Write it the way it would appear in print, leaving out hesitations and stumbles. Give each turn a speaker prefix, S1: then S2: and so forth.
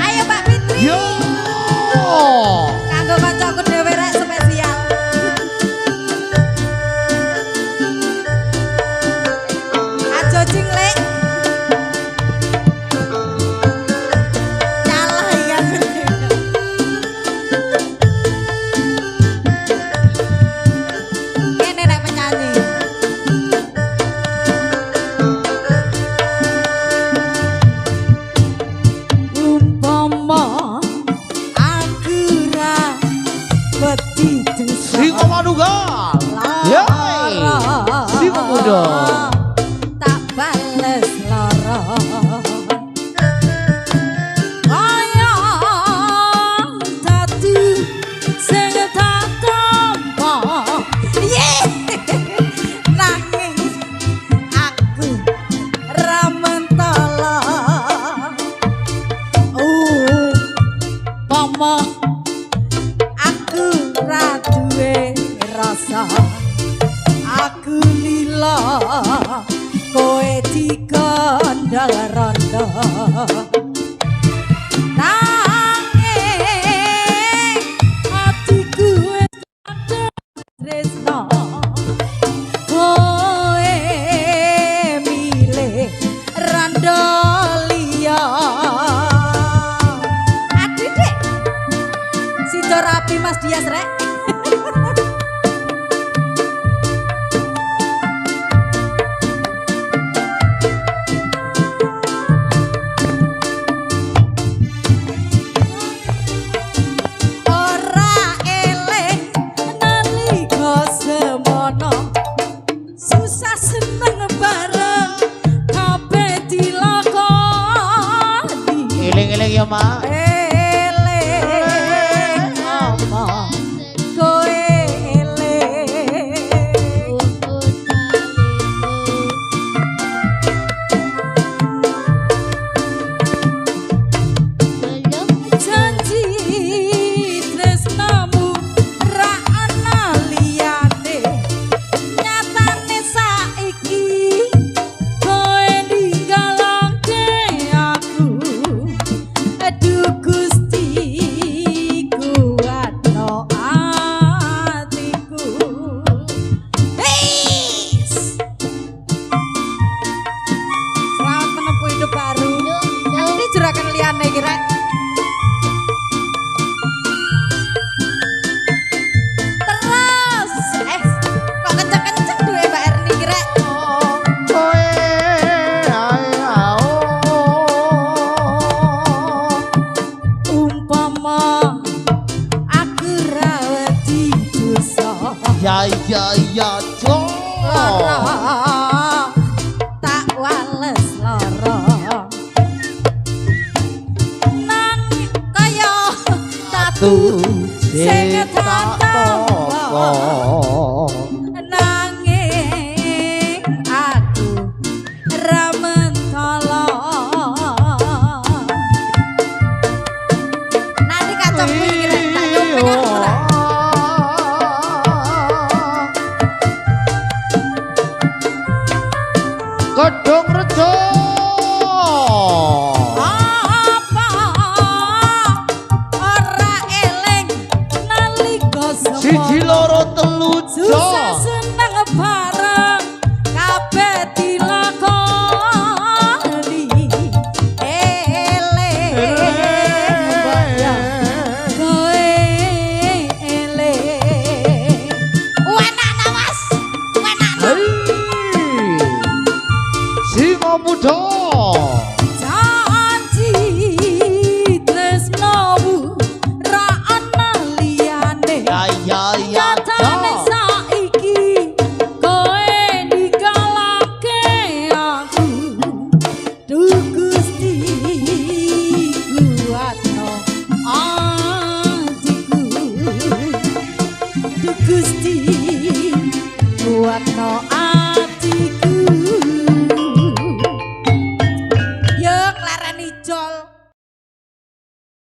S1: Ayo Mbak Fitri.
S2: Yo.
S1: Kanggo kancaku dhewe rek spesial. Aja cinglek. Kalah ya. Kene rek penyanyi. Umpama aku ra wedi dosa.
S2: Singo Manunggal. Yeay. Singo Muda.
S1: Tak bales lara. Kaya tatu sing tak tampa. Ye. Nanging aku ra mentala. Umpama aku ra duwe rasa, aku lila kowe dikondol rondo. Nanging atiku wis kadung tresno, kowe milih rondo liya. Aduh, Dek. Sido rapi Mas Dias rek. Ora eling nalika semono, susah seneng bareng kabeh dilakoni.
S2: Eling-eling ya, Mak.
S1: Eling apa kowe eling. Janji tresnamu ra ana liyane, nyatane saiki kowe ninggalake aku. Aduh Gusti, kuatno atiku. Heis. Selamat menempuh hidup baru. Ini juragan liyane iki rek. Terus, kok kenceng-kenceng duwe Mbak Erni ki rek.
S2: Kowe ae ao.
S1: Umpama aku ra wedi dosa,
S2: Ya ya ya, Jo.
S1: lara tak wales lara. Nang kaya tatu sing tak tampa, nanging aku ra mentala. Nanti kacangku iki rek tak nyuping aku rek.
S2: Kedung Rejo.
S1: Apa ora eling nalika
S2: Siji
S1: semono,
S2: loro telu Jo.
S1: susah seneng bareng kabeh dilakoni. Eling kowe eling. Enak ta Mas? Enak ta?
S2: Hei. Singo Muda.
S1: Janji tresnamu ra ana liyane.
S2: Ya ya ya, Jo.
S1: Nyatane saiki kowe ninggalake aku. Duh Gusti, kuatno atiku. Duh Gusti, kuatno